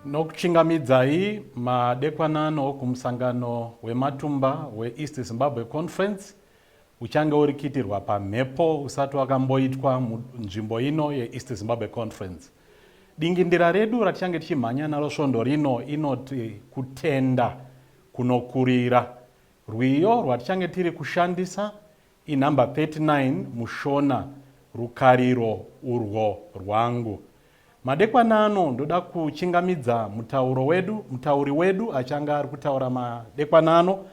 Nokuchingamidzai madekwanano kumusangano wematumba weEast Zimbabwe Conference uchange uri kuitirwa pamhepo usati wakamboitwa munzvimbo ino yeEast Zimbabwe Conference. Dingindira redu ratichange tichimhanya naro svondo rino inoti kutenda kunokurira. Rwiyo rwatichange tiri kushandisa inhamba 39 muShona Rukariro urwo rwangu. Madekwana ano ndoda kuchingamidza mutauro wedu, mutauri wedu achange ari kutaura madekwana ano.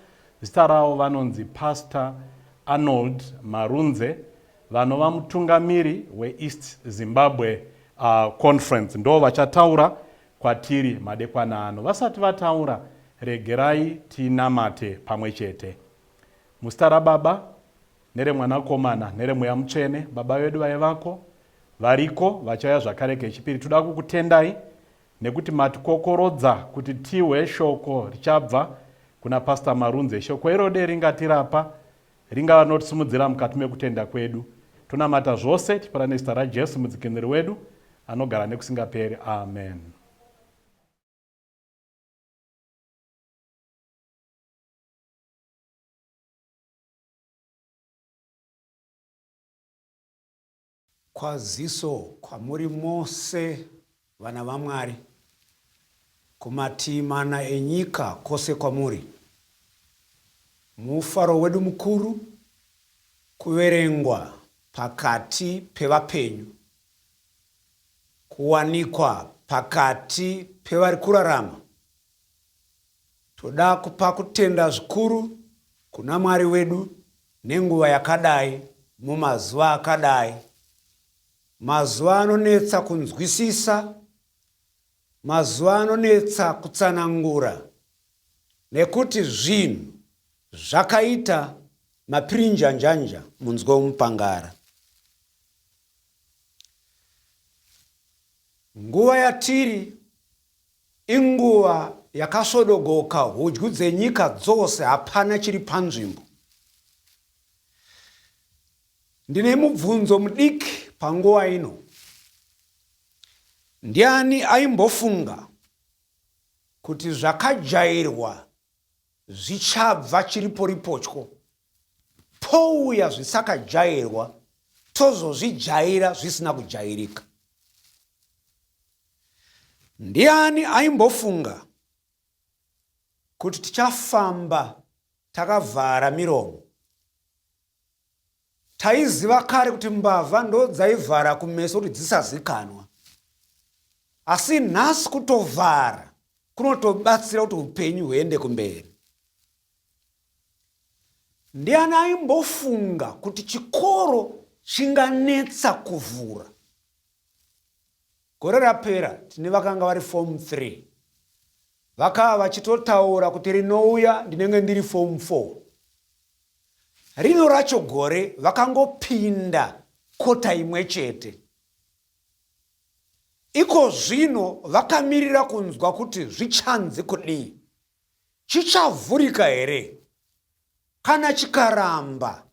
Zita ravo vanonzi Pastor Arnold Marunze vanova mutungamiri weEast Zimbabwe uh, Conference. Ndo vachataura kwatiri madekwana ano. Vasati vataura, regerai tinamate pamwe chete. Muzita raBaba nereMwanakomana nereMweya Mutsvene, Baba vedu vaivako, variko, vachauya zvakare kechipiri. Toda kukutendai nekuti matikokorodza kuti tihwe shoko richabva kuna Pastor Marunze. Shoko irode ringatirapa, ringava rinotisimudzira mukati mekutenda kwedu. Tonamata zvose tipara nezita raJesu mudzikinuri wedu anogara nekusingaperi. Amen. Kwaziso kwamuri mose vana vaMwari, kumatii mana enyika kwose kwamuri. Mufaro wedu mukuru kuverengwa pakati pevapenyu, kuwanikwa pakati pevari kurarama. Toda kupa kutenda zvikuru kuna Mwari wedu nenguva yakadai, mumazuva akadai, mazuva anonetsa kunzwisisa, mazuva anonetsa kutsanangura, nekuti zvinhu zvakaita mapirinjanjanja munzwe womupangara. Nguva yatiri Inguva yakasvodogoka hudyu dzenyika dzose hapana chiri panzvimbo. Ndine mubvunzo mudiki panguva ino. Ndiani aimbofunga kuti zvakajairwa zvichabva chiriporipotyo pouya zvisakajairwa tozozvijaira zvisina kujairika? Ndiani aimbofunga kuti tichafamba takavhara miromo? Taiziva kare kuti mbavha ndodzaivhara kumeso kuti dzisazikanwa. Asi nhasi kutovhara kunotobatsira kuti upenyu huende kumberi. Ndiani aimbofunga kuti chikoro chinganetsa kuvhura? Gore rapera tine vakanga vari form 3 vakava vachitotaura kuti rinouya ndinenge ndiri form 4. Rino racho gore vakangopinda kota imwe chete. Iko zvino vakamirira kunzwa kuti zvichanzi kudii. Chichavhurika here? Kana chikaramba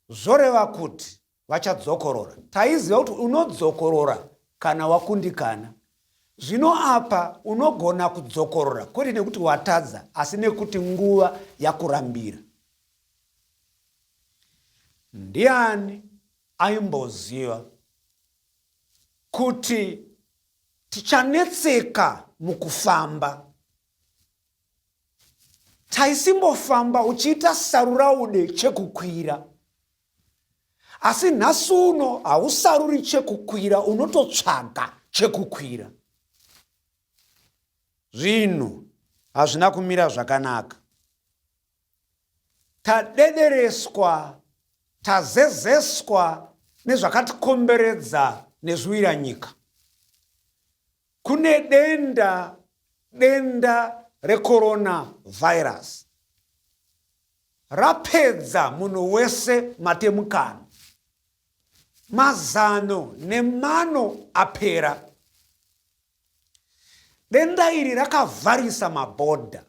zvoreva kuti Vachadzokorora. Taiziva kuti unodzokorora kana wakundikana. Zvino apa unogona kudzokorora kwete nekuti watadza asi nekuti nguva yakurambira. Ndiani aimboziva kuti tichanetseka mukufamba. Taisimbofamba uchiita saruraude chekukwira. Asi nhasi uno hausaruri chekukwira, unototsvaga chekukwira. Zvinhu hazvina kumira zvakanaka. Tadedereswa, tazezeswa nezvakatikomberedza nezviwiranyika. Kune denda, denda recorona virus rapedza munhu wese matemukano. Mazano nemano apera. Denda iri rakavharisa mabhodha,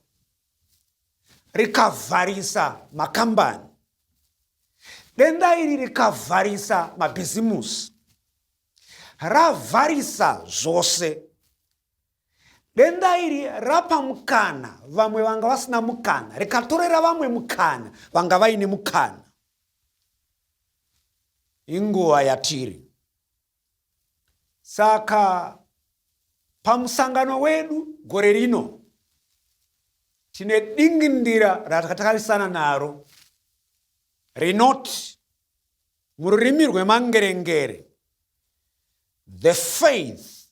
rikavharisa makambani. Denda iri rikavharisa mabhizimusi. Ravharisa zvose. Denda iri rapa mukana vamwe vanga vasina mukana, rikatorera vamwe mukana vanga vaine mukana. Inguva yatiri. Saka pamusangano wedu gore rino tine dingindira ratakatarisana naro rinoti mururimi rwemangerengere the faith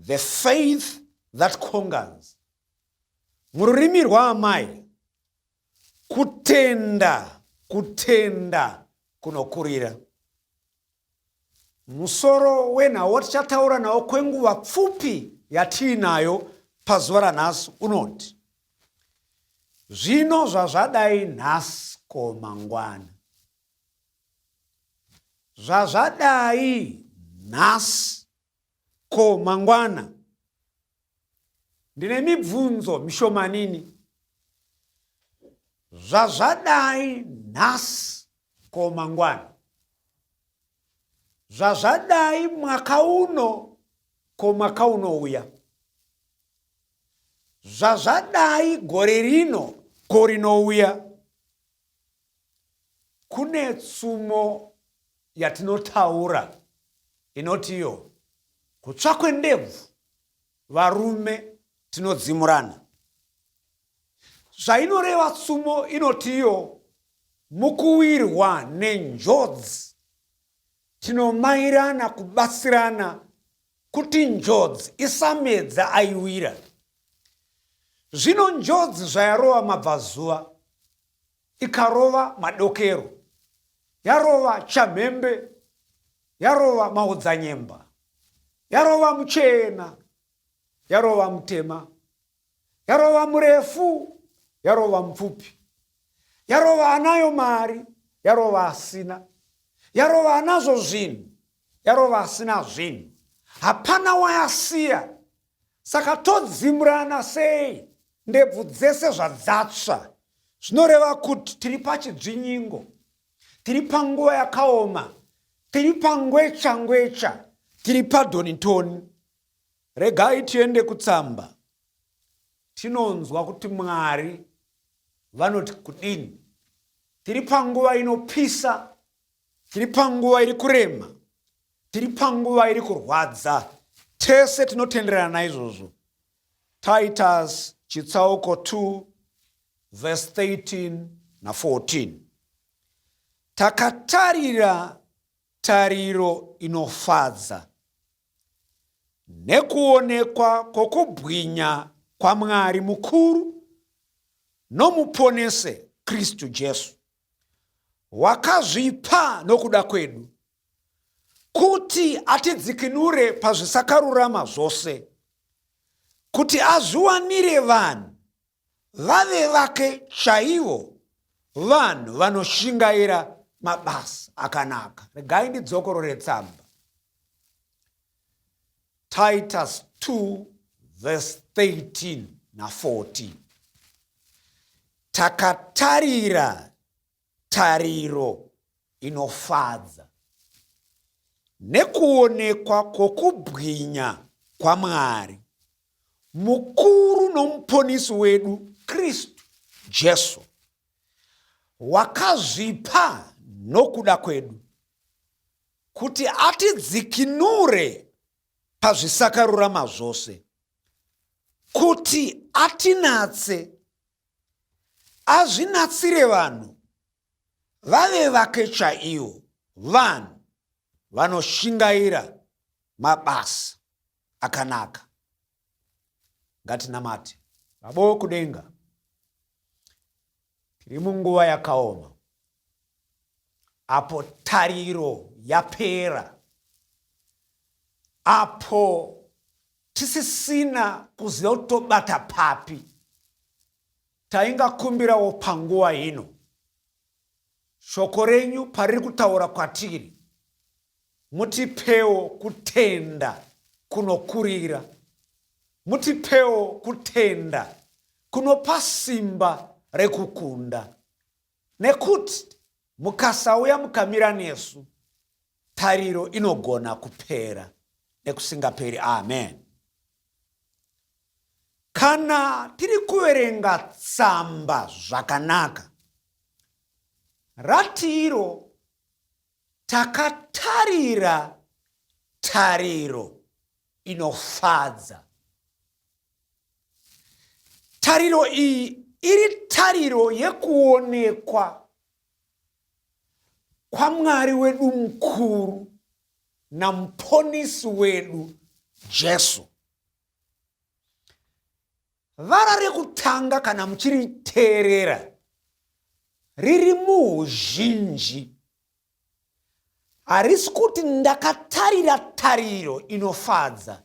the faith that conquers mururimi rwaamai kutenda kutenda kunokurira Musoro wenhau watichataura nawo kwenguva pfupi yatiinayo pazuva ranhasi unoti, Zvino zvazvadai nhasi ko mangwana? Zvazvadai nhasi ko mangwana? Ndine mibvunzo mishomanini. Zvazvadai nhasi ko mangwana? Zvazvadai mwaka uno ko mwaka unouya? Zvazvadai gore rino ko rinouya? Kune tsumo yatinotaura inotiyo kutsva kwendebvu varume tinodzimurana. Zvainoreva tsumo inotiyo mukuwirwa nenjodzi tinomairana kubatsirana kuti njodzi isamedza aiwira. Zvino njodzi zvayarova mabvazuva ikarova madokero, yarova chamhembe, yarova maodzanyemba, yarova muchena, yarova mutema, yarova murefu, yarova mupfupi, yarova anayo mari, yarova asina, yarova anazvo zvinhu, yarova asina zvinhu. Hapana wayasiya. Saka todzimurana sei ndebvu dzese zvadzatsva? Zvinoreva kuti tiri pachidzvinyingo, tiri panguva yakaoma, tiri pangwecha ngwecha, tiri padonitoni. Regai tiende kutsamba tinonzwa kuti Mwari vanoti kudini. Tiri panguva inopisa, tiri panguva iri kurema, tiri panguva iri kurwadza. Tese tinotenderana naizvozvo. Titus chitsauko 2 verse 13 na 14. Takatarira tariro inofadza nekuonekwa kwokubwinya kwaMwari mukuru nomuponese Kristu Jesu, wakazvipa nokuda kwedu kuti atidzikinure pazvisakarurama zvose, kuti azviwanire vanhu vave vake chaivo, vanhu vanoshingaira mabasa akanaka. Regai ndidzokorore tsamba. Titus 2 verse 13 na 14. Takatarira tariro inofadza nekuonekwa kwokubwinya kwaMwari mukuru nomuponisi wedu Kristu Jesu, wakazvipa nokuda kwedu kuti atidzikinure pazvisakarurama zvose. Kuti atinatse, azvinatsire vanhu vave vake chaivo, vanhu vanoshingaira mabasa akanaka. Ngatinamate. Baba wokudenga, tiri munguva yakaoma apo tariro yapera, apo tisisina kuziva kuti tobata papi. Taingakumbirawo panguva ino shoko renyu pariri kutaura kwatiri, mutipewo kutenda kunokurira, mutipewo kutenda kunopa simba rekukunda, nekuti mukasauya mukamira nesu, tariro inogona kupera nekusingaperi. Amen. Kana tiri kuverenga tsamba zvakanaka, ratiro takatarira tariro inofadza. Tariro iyi iri tariro yekuonekwa kwaMwari wedu mukuru naMuponisi wedu Jesu. Vara rekutanga kana muchiriteerera riri muuzhinji. Harisi kuti ndakatarira tariro inofadza.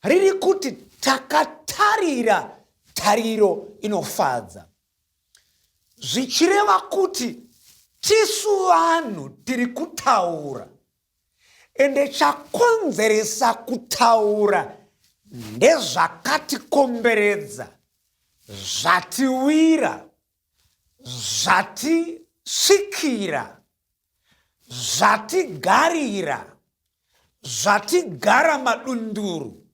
Riri kuti takatarira tariro inofadza. Zvichireva kuti tisu vanhu tiri kutaura. Ende chakonzeresa kutaura ndezvakatikomberedza, zvatiwira, zvatisvikira, zvatigarira, zvatigara madunduru,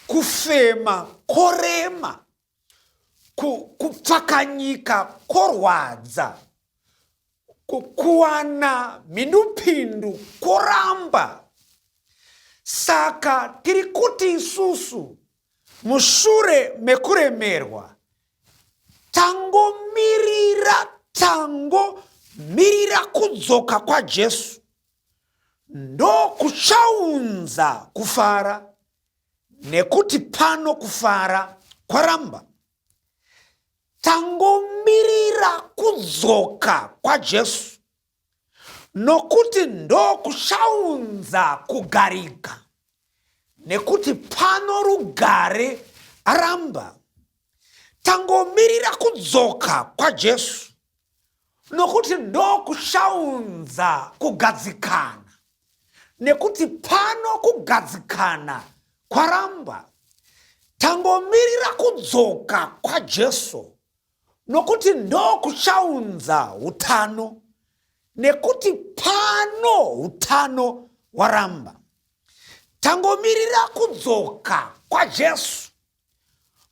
kufema korema, kupfakanyika korwadza, kuwana mhindupindu koramba. Saka tiri kuti isusu mushure mekuremerwa tangomirira, tangomirira kudzoka kwaJesu ndokuchaunza kufara, nekuti pano kufara kwaramba. Tangomirira kudzoka kwaJesu nokuti ndokuchaunza kugarika, nekuti pano rugare aramba. Tangomirira kudzoka kwaJesu nokuti ndokuchaunza kugadzikana, nekuti pano kugadzikana kwaramba. Tangomirira kudzoka kwaJesu nokuti ndokuchaunza utano, nekuti pano utano hwaramba. Tangomirira kudzoka kwaJesu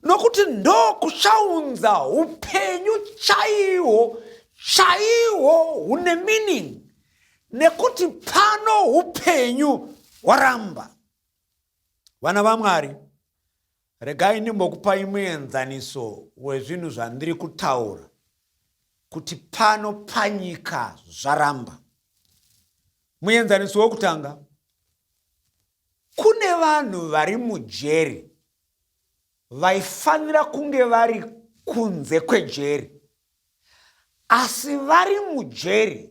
nokuti ndokuchaunza upenyu chaihwo chaihwo hune meaning, nekuti pano upenyu hwaramba. Vana vaMwari, regai ndimbokupai muenzaniso wezvinhu zvandiri kutaura kuti pano panyika zvaramba. Muenzaniso wokutanga, kune vanhu vari mujeri vaifanira kunge vari kunze kwejeri, asi vari mujeri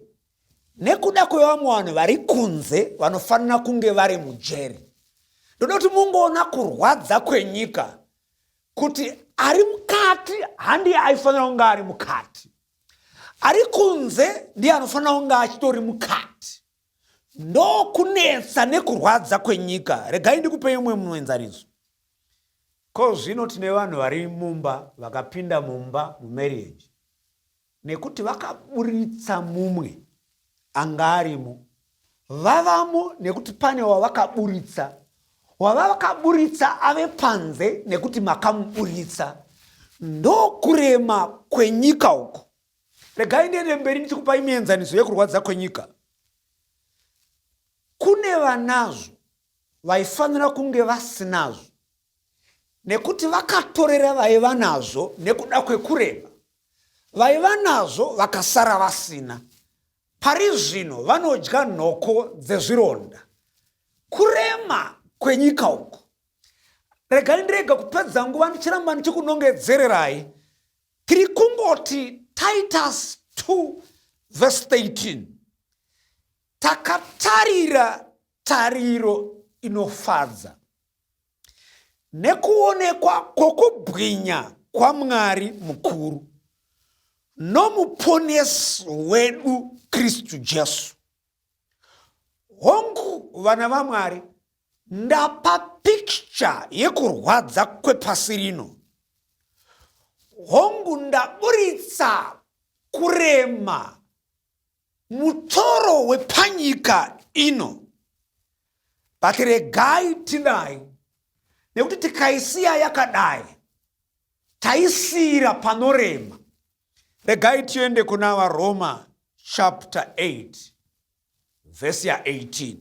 nekuda kwevamwe vanhu vari kunze vanofanira kunge vari mujeri. Ndoda kuti mungoona kurwadza kwenyika, kuti ari mukati handiye aifanira kunge ari mukati, ari kunze ndiye anofanira kunge achitori mukati. Ndokunetsa nekurwadza kwenyika. Regai ndikupei umwe muenzaniso. Ko zvino tine vanhu vari mumba vakapinda mumba mumarriage nekuti vakaburitsa mumwe anga arimo, vavamo nekuti pane wavakaburitsa, wavakaburitsa ave panze nekuti makamuburitsa. Ndokurema kwenyika uku. Regai ndiende mberi ndichikupai mienzaniso yekurwadza kwenyika. Kune vanazvo vaifanira kunge vasinazvo. Nekuti vakatorera vaiva nazvo nekuda kwekurema. Vaiva nazvo vakasara vasina. Pari zvino vanodya nhoko dzezvironda. Kurema kwenyika uku. Regai ndirege kupedza nguva ndichiramba ndichikunongedzererai. Tiri kungoti Titus 2 verse 13. Takatarira tariro inofadza nekuonekwa kwokubwinya kwaMwari mukuru nomuponesi wedu Kristu Jesu. Hongu, vana vaMwari, ndapa pikicha yekurwadza kwepasi rino. Hongu, ndaburitsa kurema mutoro wepanyika ino but regai tidai nekuti tikaisiya yakadai taisiira panorema. Regai tiende kuna vaRoma chapter 8 vhesi ya 18.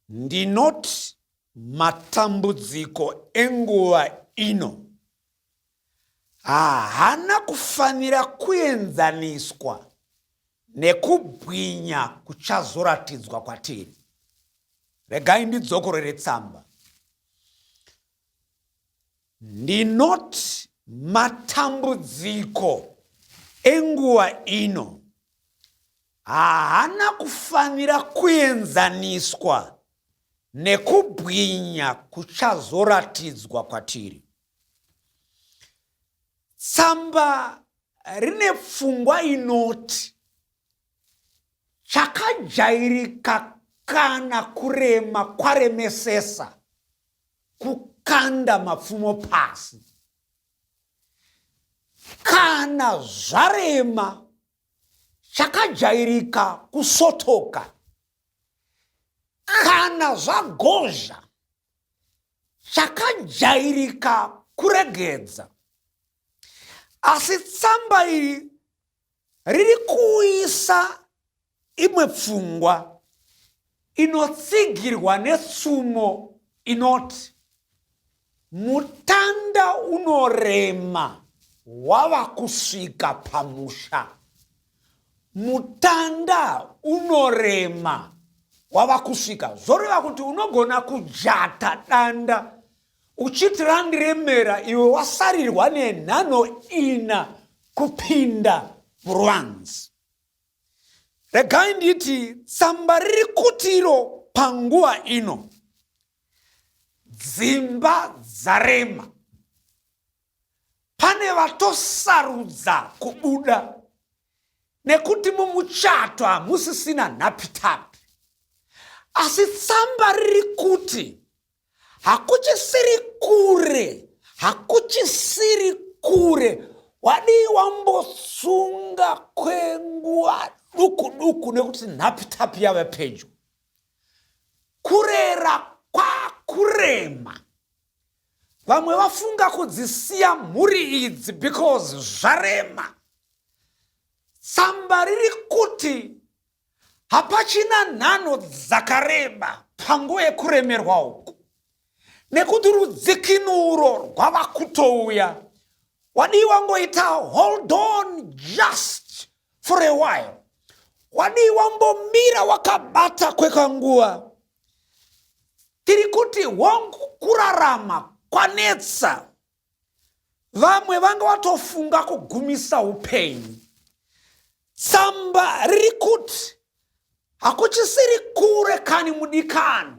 Ndinoti matambudziko enguva ino haana kufanira kuenzaniswa nekubwinya kuchazoratidzwa kwatiri. Regai ndidzokorere tsamba. Ndinoti matambudziko enguva ino haana kufanira kuenzaniswa nekubwinya kuchazoratidzwa kwatiri. Tsamba rine pfungwa inoti chakajairika kana kurema kwaremesesa kukanda mapfumo pasi. Kana zvarema chakajairika kusotoka. Kana zvagozha chakajairika kuregedza. Asi tsamba iri riri kuuyisa imwe pfungwa inotsigirwa netsumo inoti mutanda unorema wava kusvika pamusha. Mutanda unorema wava kusvika zvoreva kuti unogona kujata danda uchiti randiremera iwe wasarirwa nenhano ina kupinda muruvanzi. Regai nditi tsamba riri kuti iro panguva ino dzimba dzarema. Pane vatosarudza kubuda nekuti mumuchato hamusisina nhapitapi. Asi tsamba riri kuti hakuchisiri kure, hakuchisiri kure. Wadii wambotsunga kwenguva duku duku nekuti nhapitapi yave pedyo. Kurera kwakurema. Vamwe vafunga kudzisiya mhuri idzi because zvarema. Tsamba riri kuti hapachina nhanho dzakareba panguva yekuremerwa uku nekuti rudzikinuro rwava kutouya. Wadii wangoita hold on just for a while. Wadii wambomira wakabata kwekanguva. Tiri kuti hongu kurarama kwanetsa. Vamwe vanga vatofunga kugumisa upenyu. Tsamba riri kuti hakuchisiri kure kani mudikani.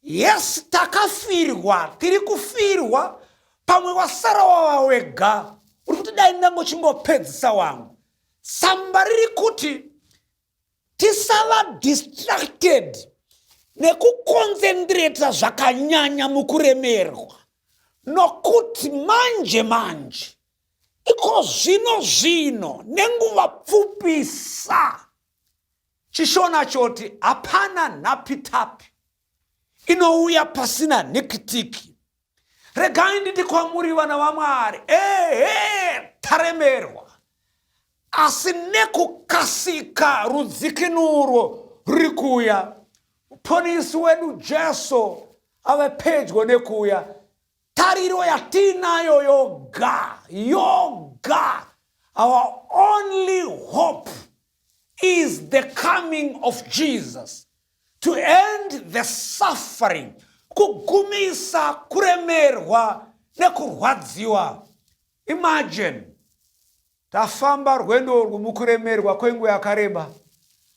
Yes, takafirwa, tiri kufirwa, pamwe wasara wava wega. Uri kuti dai ndangochingopedzisa wangu. Tsamba riri kuti tisava distracted nekukonzendireta zvakanyanya mukuremerwa nokuti manje manje iko zvino zvino nenguva pfupisa chishona choti hapana nhapitapi inouya pasina nhikitiki. Regai nditi kwamuri vana vaMwari, ehe, taremerwa, asi nekukasika rudzikinuro ruri kuuya. Muponisi wedu Jesu Ave pedyo nekuuya. Tariro yatiinayo yoga, yoga. Our only hope is the coming of Jesus to end the suffering, kugumisa kuremerwa nekurwadziwa. Imagine tafamba rwendo urwu mukuremerwa kwenguva yakareba,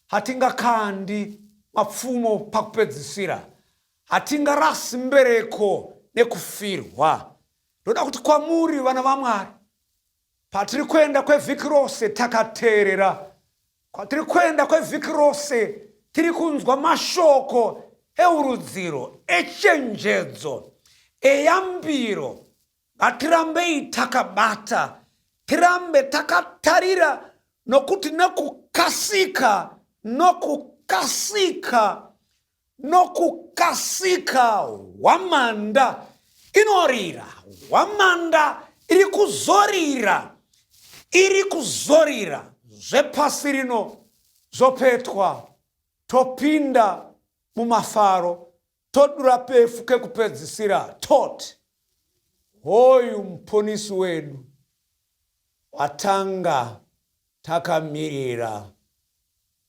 hatingakandi mapfumo pakupedzisira, hatingarasi mbereko nekufirwa. Ndoda kuti kwamuri vana vaMwari, patiri kuenda kwevhiki rose takateerera, kwatiri kuenda kwevhiki rose tiri kunzwa mashoko eurudziro, echenjedzo, eyambiro, ngatirambei takabata, tirambe takatarira, nokuti nekukasika, nokukasika, nokukasika hwamanda inorira, hwamanda iri kuzorira, iri kuzorira, zvepasi rino zvopetwa, topinda mumafaro, todura pefu kekupedzisira, toti hoyu muponisi wedu watanga takamirira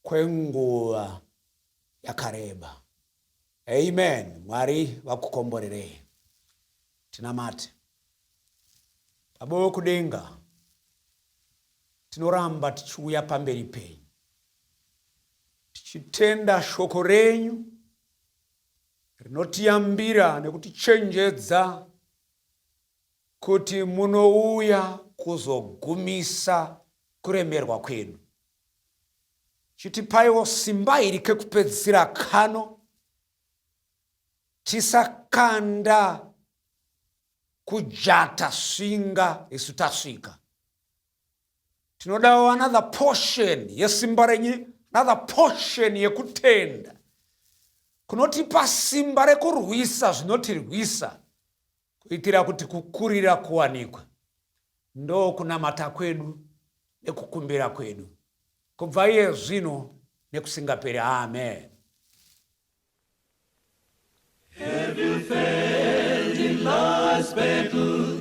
kwenguva yakareba. Amen. Mwari vakukomborerei. Tinamate. Baba wekudenga, tinoramba tichiuya pamberi penyu tichitenda shoko renyu rinotiyambira nekutichenjedza kuti munouya kuzogumisa kuremerwa kwedu. Chitipaiwo simba iri kekupedzisira kano, tisakanda kujata svinga isu tasvika. Tinodawo another portion yesimba renyu, another portion yekutenda kunotipa simba rekurwisa zvinotirwisa, kuitira kuti kukurira kuwanikwe. Ndokunamata kwedu nekukumbira kwedu kubva iye zvino nekusingaperi. Amen. Have you failed in life's battle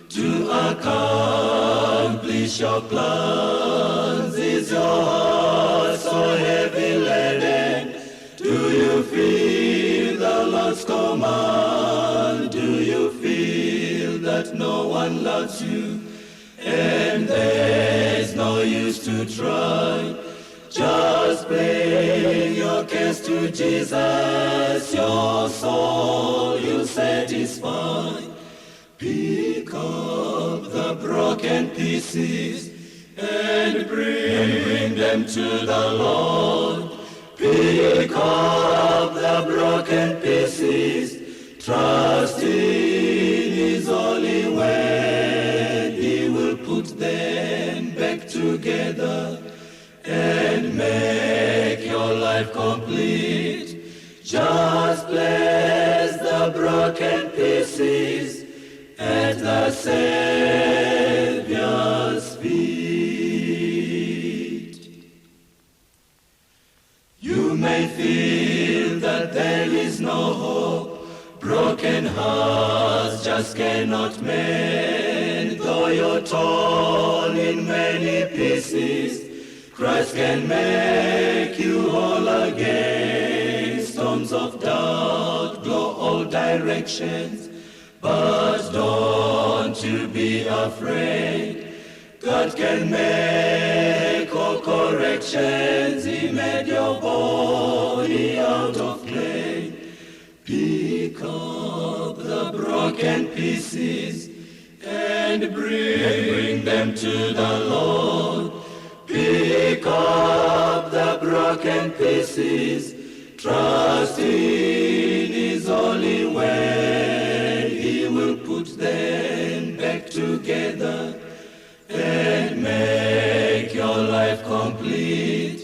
to accomplish your plans? Is your heart so heavy laden? Do you feel the Lord's command? Do you feel that no one loves you and there's no use to try? Just bring your case to Jesus, your soul he'll satisfy. Pick up the broken pieces and bring them to the Lord. Pick up the broken pieces, trust in his holy word. He will put them back together and make your life complete. Just place the broken pieces at the Savior's feet. You may feel that there is no hope, broken hearts just cannot mend. Though you're torn in many pieces, Christ can make you whole again. Storms of doubt blow all directions, but don't you be afraid. God can make all corrections. He made your body out of clay. Pick up the broken pieces and bring them to the Lord. Pick up the broken pieces, trust in his holy word. He will put them back together and make your life complete.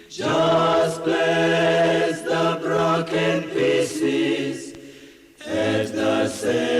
Just place the broken pieces at the Savior's